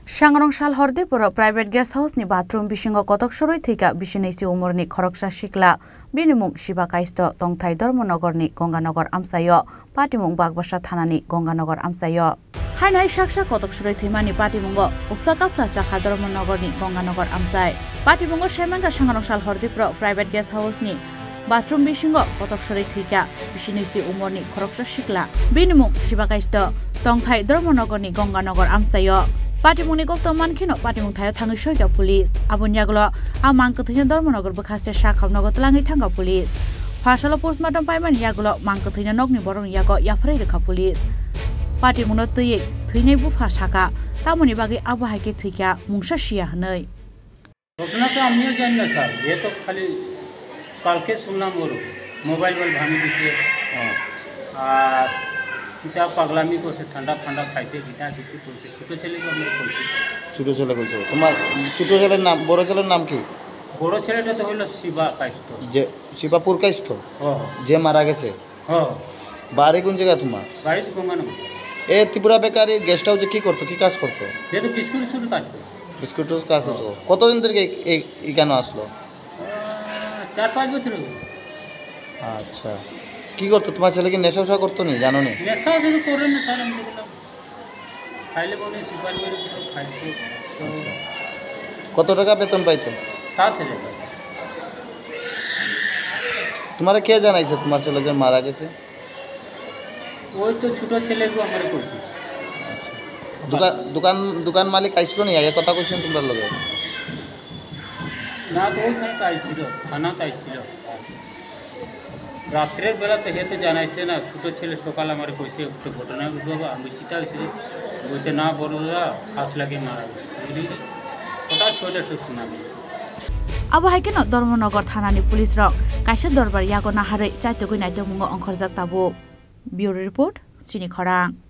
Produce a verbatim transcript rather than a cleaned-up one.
Sangrong sal hor diporo private guest house ni bathroom bisingo kotok sorwi thwikha bisi nui si umorni khoroksa sikla. Bini mung Siba Kaisto, tongthai Dharmanagar ni Ganganagar amchaio, patimung Bagbasa thana ni Ganganagar amchaio. Haino hai saksa kotok sorwi thwimani patimungo uphla kaphla chakha Dharmanagar ni Ganganagar amchai. Patimungo saimankha Sangrong sal hor diporo private guest house ni bathroom bisingo kotok sorwi thwikha bisi nui si umorni khoroksa sikla. Bini mung Siba Kaisto, tongthai Dharmanagar ni Ganganagar amchaio. Patimungni koktong mankheno patimung thaio thangwi soikha police. Aboni yagulo a mang kwthwino Dharmanagar bwkhaste sakhao nogo twlangwi thangkha police. Phasalo postmortem paimani yagulo mang kwthwino nokni borokni yago yapharwi rwkha police. Patimungno twiwi thwinai bupha sakha, tamoni bagwi abo hai khe thwikha mungsa siya hwnwi. ঘটনা তো আমিও জানি না স্যার, এ তো খালি কালকে শুনলাম ওর মোবাইল টোবাইল ভাঙি দিছে। হ্যাঁ। আর কিতা পাগলামি করছে, ঠান্ডা ফান্ডা খাইছে, কিতা কিছু করছে, ছোট ছেলেকে আমরা করছি। ছোট ছেলে কইছে। তোমার ছোট ছেলের নাম, বড় ছেলের নাম কি? বড় ছেলেটা তো হইলো শিবা কাইস্ত। যে শিবাপুর কাইস্ত? হ্যাঁ। যে মারা গেছে? হ্যাঁ। বাড়ি কোন জায়গা তোমার? বাড়ি তো গঙ্গানগর। এ ত্রিপুরা বেকারি গেস্ট হাউসে কি করতো, কি কাজ করতো? যে তো বিস্কুট উস্কুট কাজ করতো। বিস্কুট উস্কুট কাজ করতো। হ্যাঁ। কতদিন ধরে এই, এই, এখানে আসলো? আহ, চার পাঁচ বছর হলো। আচ্ছা। কি করতো? তোমার ছেলে কি নেশা উশা করতো নি, জানো নি? নেশা উশা তো করে না স্যার, আমি দেখলাম। খাইলে মনে হয় সুপারি করে কিছু খাইতো। আচ্ছা। কত টাকা বেতন পাইতো? সাত হাজার টাকা। তোমারে কে জানাইছে তোমার ছেলে যে মারা গেছে? ওই তো ছোট ছেলেগুলো আমার করছে। আচ্ছা। দোকান, দোকান, দোকান মালিক আইছিল নি, আগে কথা কইছেন তোমরা লগে? না, তো ওইখানে তো আইছিল, থানা তো আইছিল। রাত্রের বেলা তো হে তো জানাইছে না, ছোট ছেলে সকাল আমারে কইছে, "একটা ঘটনা ঘটলো, আমি চিন্তা হয়েছিল।" বলছে, "না, বড় দাদা, ফাঁস লাগে মারা গেছে।" বুঝলি? হঠাৎ ছয়টার সময় শোনা গেছে। Abo hai kheno Dharmanagar thanani police rok kaisa dorbar yago naharwi chaitugwi naitugmungo ongkhorjak tabuk. Bureau report, Chini Khorang.